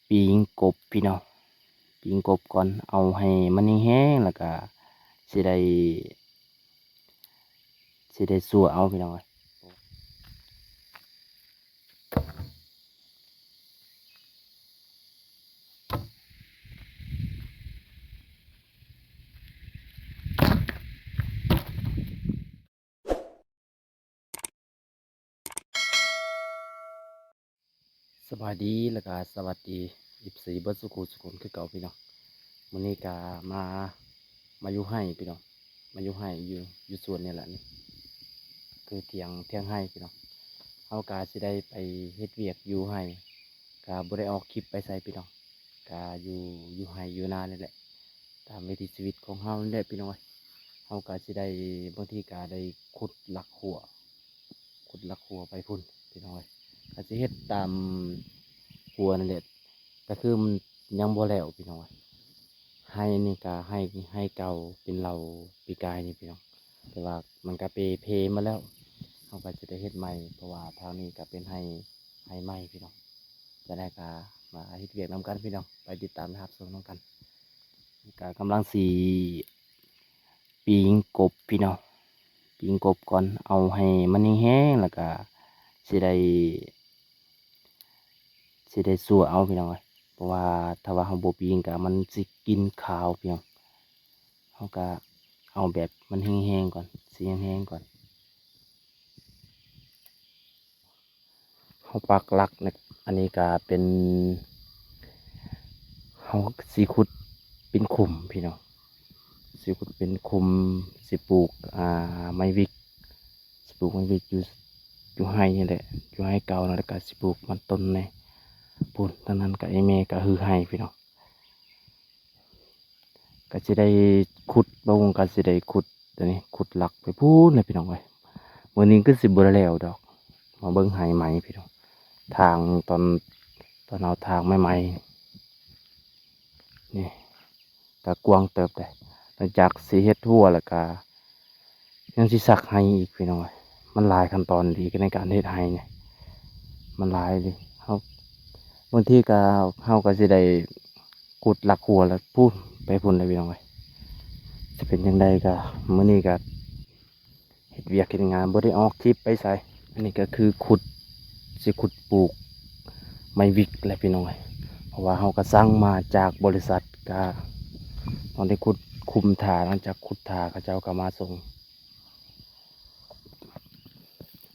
ປີ້ງກົບພີ່ນ້ອງ, ປີ້ງກົບກ່ອນ ເອົາໃຫ້ມັນແຫ້ງໆ ແລ້ວກະຊິໄດ້ ຊິໄດ້ຊົ່ວເອົາພີ່ນ້ອງເອີຍ. ສະບາຍດີ ແລ້ວກະສະຫວັດດີ ເອັຟຊີ ເບິດສູ່ຄູ່ສູ່ຄົນຄືເກົ່າພີ່ນ້ອງ. ມື້ນີ້ກະມາ ມາຢູ່ໄຮ່ພີ່ນ້ອງ, ມາຢູ່ໄຮ່ ຢູ່ ຢູ່ສວນນີ້ແຫຼະນີ້ ຄືຖຽງ ຖຽງໄຮ່ພີ່ນ້ອງ. ເຮົາກະຊິໄດ້ໄປເຮັດວຽກຢູ່ໄຮ່ ກະບໍ່ໄດ້ອອກຄລິບໄປໃສພີ່ນ້ອງ, ກະຢູ່ ຢູ່ໄຮ່ຢູ່ນານີ້ແຫຼະ ຕາມວິຖີຊີວິດຂອງເຮົານີ້ແຫຼະພີ່ນ້ອງເອີຍ. ເຮົາກະຊິໄດ້ ບາງທີກະໄດ້ຂຸດລັກຮົ້ວ ຂຸດລັກຮົ້ວໄປພຸ້ນພີ່ນ້ອງເອີຍ, ກະຊິເຮັດຕາມຮົ້ວນັ້ນແຫຼະ ກະຄືມັນຍັງບໍ່ແລ້ວພີ່ນ້ອງເອີຍ. ໄຮ່ນີ້ກະໄຮ່ ໄຮ່ເກົ່າເປັນເຫຼົ່າປີກາຍນີ້ພີ່ນ້ອງ, ແຕ່ວ່າມັນກະເປເພໝົດແລ້ວ. ເຮົາກະຈະໄດ້ເຮັດໃໝ່ ເພາະວ່າທາງນີ້ກະເປັນໄຮ່ ໄຮ່ໃໝ່ພີ່ນ້ອງ. ຈະໄດ້ກະມາເຮັດວຽກນຳກັນພີ່ນ້ອງ, ໄປຕິດຕາມຮັບຊົມນຳກັນ. ກະກຳລັງຊິປີ້ງກົບພີ່ນ້ອງ, ປີ້ງກົບກ່ອນ ເອົາໃຫ້ມັນແຫ້ງໆ ແລ້ວກະຊິໄດ້ ຊິໄດ້ຊົ່ວເອົາພີ່ນ້ອງເອີຍ, ເພາະວ່າຖ້າວ່າເຮົາບໍ່ປີ້ງກະມັນຊິກິ່ນຄາວພີ່ນ້ອງ. ເຮົາກະເອົາແບບມັນແຫ້ງໆກ່ອນ ຊິແຫ້ງໆກ່ອນ. ເຮົາປັກຫຼັກນະ ອັນນີ້ກະເປັນ ເຮົາຊິຂຸດເປັນຂຸມພີ່ນ້ອງ, ຊິຂຸດເປັນຂຸມ ຊິປູກ ອ່າ ໄມ້ວິກ ຊິປູກໄມ້ວິກຢູ່ ຢູ່ໄຮ່ນີ້ແຫຼະ ຢູ່ໄຮ່ເກົ່ານັ້ນແຫຼະ. ກະຊິປູກມັນຕົ້ນແດ່ ພຸ້ນ ທາງນັ້ນກະ ໄອ້ແມ່ກະຮືໄຮ່ພີ່ນ້ອງ. ກະຊິໄດ້ຂຸດ ບ່າວວົງກະຊິໄດ້ຂຸດ ຕົວນີ້ ຂຸດຫຼັກໄປພຸ້ນແຫຼະພີ່ນ້ອງເອີຍ. ມື້ນີ້ຄືຊິບໍ່ໄດ້ແລ້ວດອກ, ມາເບິ່ງໄຮ່ໃໝ່ພີ່ນ້ອງ. ຖາງຕອນ ຕອນເຮົາຖາງໃໝ່ໆ ນີ້ ກະກວ້າງເຕີບເດ້. ຫຼັງຈາກຊິເຮັດຮົ້ວແລ້ວກະ ຍັງຊິສັກໄຮ່ອີກພີ່ນ້ອງເອີຍ. ມັນຫຼາຍຂັ້ນຕອນອີກໃນການເຮັດໄຮ່ນີ້ ມັນຫຼາຍເດ. ເຮົາ ບາງທີກະ ເຮົາກະຊິໄດ້ຂຸດຫຼັກຮົ້ວແລ້ວພຸ້ນ ໄປພຸ້ນແລ້ວພີ່ນ້ອງເອີຍ. ຈະເປັນຈັ່ງໃດກະ ມື້ນີ້ກະເຮັດວຽກເຮັດງານ ບໍ່ໄດ້ອອກຄລິບໄປໃສ. ອັນນີ້ກະຄືຂຸດ ຊິຂຸດປູກໄມ້ວິກແຫຼະພີ່ນ້ອງເອີຍ, ເພາະວ່າເຮົາກະສັ່ງມາຈາກບໍລິສັດ ກະຕ້ອງໄດ້ຂຸດຂຸມຖ້າ, ຫຼັງຈາກຂຸດຖ້າເຂົາເຈົ້າກະມາສົ່ງ.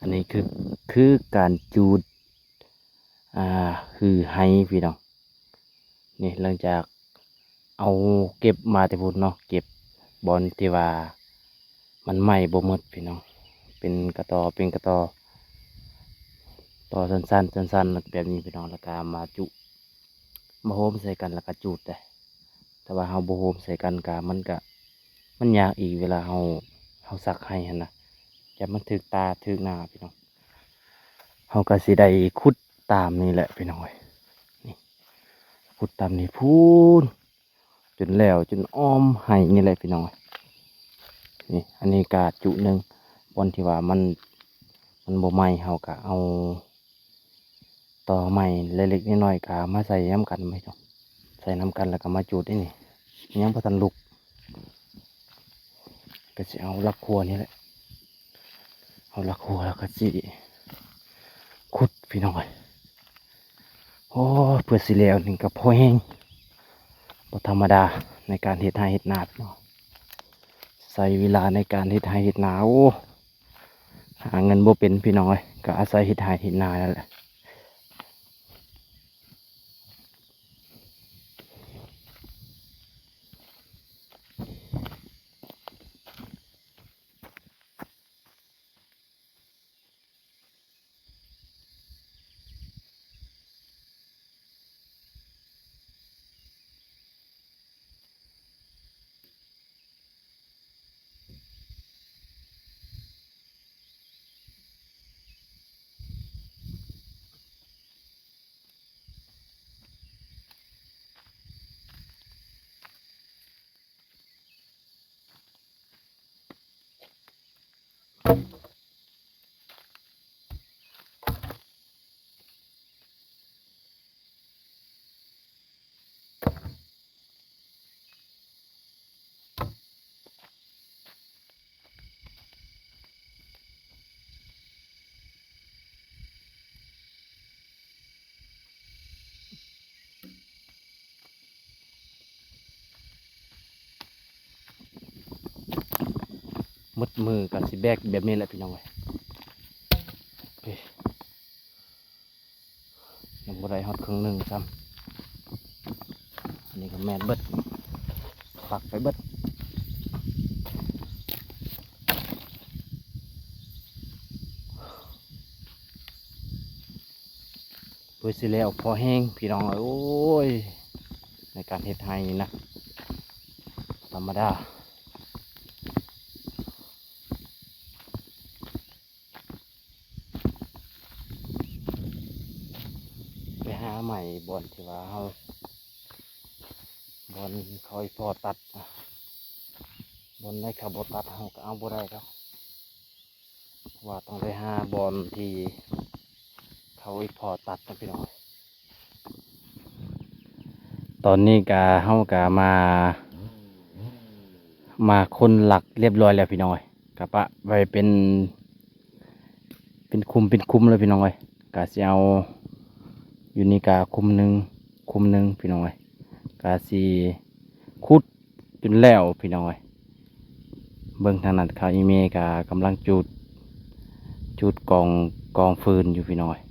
ອັນນີ້ຄື ຄືການຈູດ ອ່າ ຮືໄຮ່ພີ່ນ້ອງ. ນີ້ຫຼັງຈາກເອົາເກັບມາແຕ່ພຸ້ນເນາະ, ເກັບບ່ອນທີ່ວ່າມັນໄໝ້ບໍ່ໝົດພີ່ນ້ອງ, ເປັນກະຕໍ ເປັນກະຕໍ ຕໍ່ສັ້ນໆ ສັ້ນໆ ແບບນີ້ພີ່ນ້ອງ, ແລ້ວກະມາຈຸ ມາໂຮມໃສ່ກັນ ແລ້ວກະຈູດເດ້. ຖ້າວ່າເຮົາບໍ່ໂຮມໃສ່ກັນກະ ມັນກະ ມັນຍາກອີກ ເວລາເຮົາ ເຮົາສັກໄຮ່ຫັ້ນນະ, ຢ້ານມັນຖືກຕາຖືກໜ້າພີ່ນ້ອງ. ເຮົາກະຊິໄດ້ຂຸດຕາມນີ້ແຫຼະພີ່ນ້ອງເອີຍ, ນີ້ ຂຸດຕາມນີ້ພຸ້ນ ຈົນແລ້ວ ຈົນອ້ອມໄຮ່ນີ້ແຫຼະພີ່ນ້ອງເອີຍ. ນີ້ ອັນນີ້ກະຈຸໜຶ່ງ ບ່ອນທີ່ວ່າມັນ ມັນບໍ່ໄໝ້ ເຮົາກະເອົາ ຕໍໄມ້ເລັກໆນ້ອຍໆ ກະມາໃສ່ນຳກັນ ໃສ່ນຳກັນ ແລ້ວກະມາຈູດ. ນີ້ ຍັງບໍ່ທັນລຸກ ກະຊິເອົາຫຼັກຮົ້ວນີ້ແຫຼະ, ເອົາຫຼັກຮົ້ວແລ້ວກະຊິຂຸດພີ່ນ້ອງເອີຍ. ໂອ້ ເພື່ອຊິແລ້ວນີ້ກະພໍແຮງ ບໍ່ທຳມະດາ ໃນການເຮັດໄຮ່ເຮັດນາເນາະ, ໃຊ້ເວລາໃນການເຮັດໄຮ່ເຮັດນາ ໂອ້ ຫາເງິນບໍ່ເປັນພີ່ນ້ອງເອີຍ, ກະອາໄສເຮັດໄຮ່ເຮັດນານັ້ນແຫຼະ. ໝົດມືກໍຊິແບກແບບນີ້ແຫຼະພີ່ນ້ອງເອີຍ. ເອີຍ ຍັງບໍ່ໄດ້ຮອດເຄິ່ງໜຶ່ງຊ້ຳ. ອັນນີ້ກໍແມ່ນເບິດ ປັກໄປເບິດ. ເພື່ອຊິແລ້ວພໍແຮງພີ່ນ້ອງເອີຍ. ໂອ້ຍ ໃນການເຮັດໄຮ່ນີ້ນະ ບໍ່ທຳມະດາ. ໄປຫາໃໝ່ບ່ອນທີ່ວ່າເຮົາ ບ່ອນເຂົາອີ່ພໍ່ຕັດ ບ່ອນໃດເຂົາບໍ່ຕັດເຮົາກໍເອົາບໍ່ໄດ້ດອກ ເພາະວ່າຕ້ອງໄປຫາບ່ອນທີ່ເຂົາອີ່ພໍ່ຕັດນະພີ່ນ້ອງ. ຕອນນີ້ກະ ເຮົາກະມາ ມາຄົ້ນຫຼັກລຽບຮ້ອຍແລ້ວພີ່ນ້ອງເອີຍ. ກະປະໄວ້ເປັນ ເປັນຄຸ້ມເປັນຄຸ້ມເລີຍພີ່ນ້ອງເອີຍ. ກະຊິເອົາ ຢູ່ນີ້ກະຄຸ້ມໜຶ່ງ ຄຸ້ມໜຶ່ງພີ່ນ້ອງເອີຍ. ກະຊິຂຸດຈົນແລ້ວພີ່ນ້ອງເອີຍ. ເບິ່ງທາງນັ້ນ ເຂົາອີ່ແມ່ກະກຳລັງຈູດ ຈູດກອງ ກອງຟືນຢູ່ພີ່ນ້ອງເອີຍ.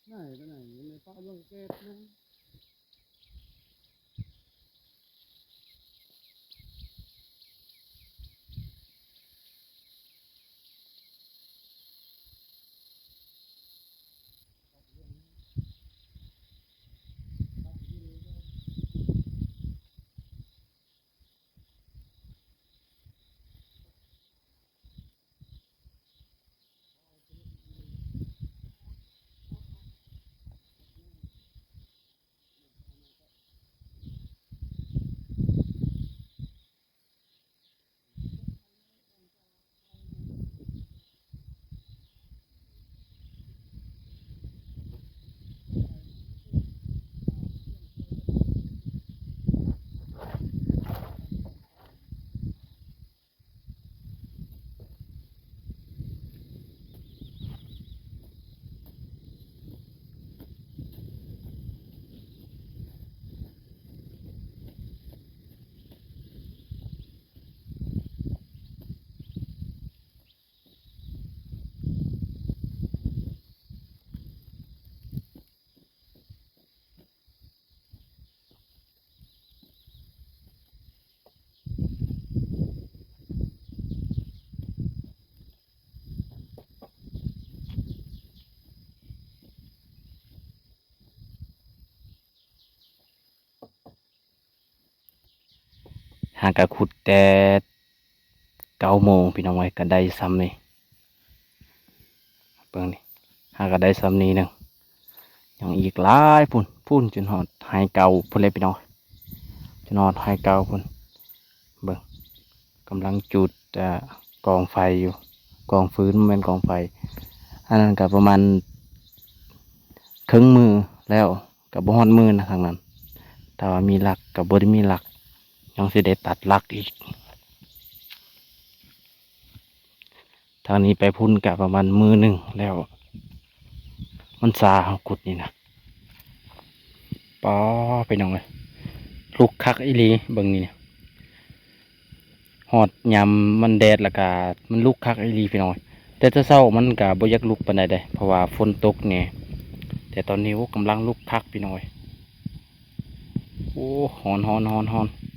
ໄດ້ ໄດ້ ໄດ້ປະເບິ່ງເກດນະ. ຫາກະຂຸດແຕ່ເກົ້າໂມງພີ່ນ້ອງເອີຍ ກະໄດ້ຊ່ຳນີ້ ເບິ່ງນີ້ ຫາກະໄດ້ຊ່ຳນີ້ໜຶ່ງ ຍັງອີກຫຼາຍພຸ້ນ ພຸ້ນຈົນຮອດໄຮ່ເກົ່າພຸ້ນແຫຼະພີ່ນ້ອງ ຈົນຮອດໄຮ່ເກົ່າພຸ້ນ ເບິ່ງ ກຳລັງຈູດ ເອີ ກອງໄຟຢູ່ ກອງຟືນ ບໍ່ແມ່ນກອງໄຟ ອັນນັ້ນກະປະມານເຄິ່ງມື້ແລ້ວ ກະບໍ່ຮອດມື້ນະທາງນັ້ນ ຖ້າວ່າມີຫຼັກກະບໍ່ໄດ້ມີຫຼັກ ຍັງຊິໄດ້ຕັດຫຼັກອີກ ທາງນີ້ໄປພຸ້ນກະປະມານມື້ໜຶ່ງແລ້ວ ມັນຊາເຮົາຂຸດນີ້ນະ ປາ ພີ່ນ້ອງເອີຍ ລຸກຄັກອີ່ຫຼີ ເບິ່ງນີ້ ຮອດຍາມມັນແດດແລ້ວກະ ມັນລຸກຄັກອີ່ຫຼີພີ່ນ້ອງເອີຍ ແຕ່ເຊົ້າໆມັນກະບໍ່ຢາກລຸກປານໃດເດ້ ເພາະວ່າຝົນຕົກແດ່ ແຕ່ຕອນນີ້ ໂອ້ ກຳລັງລຸກຄັກພີ່ນ້ອງເອີຍ ໂອ້ ຮ້ອນໆໆໆ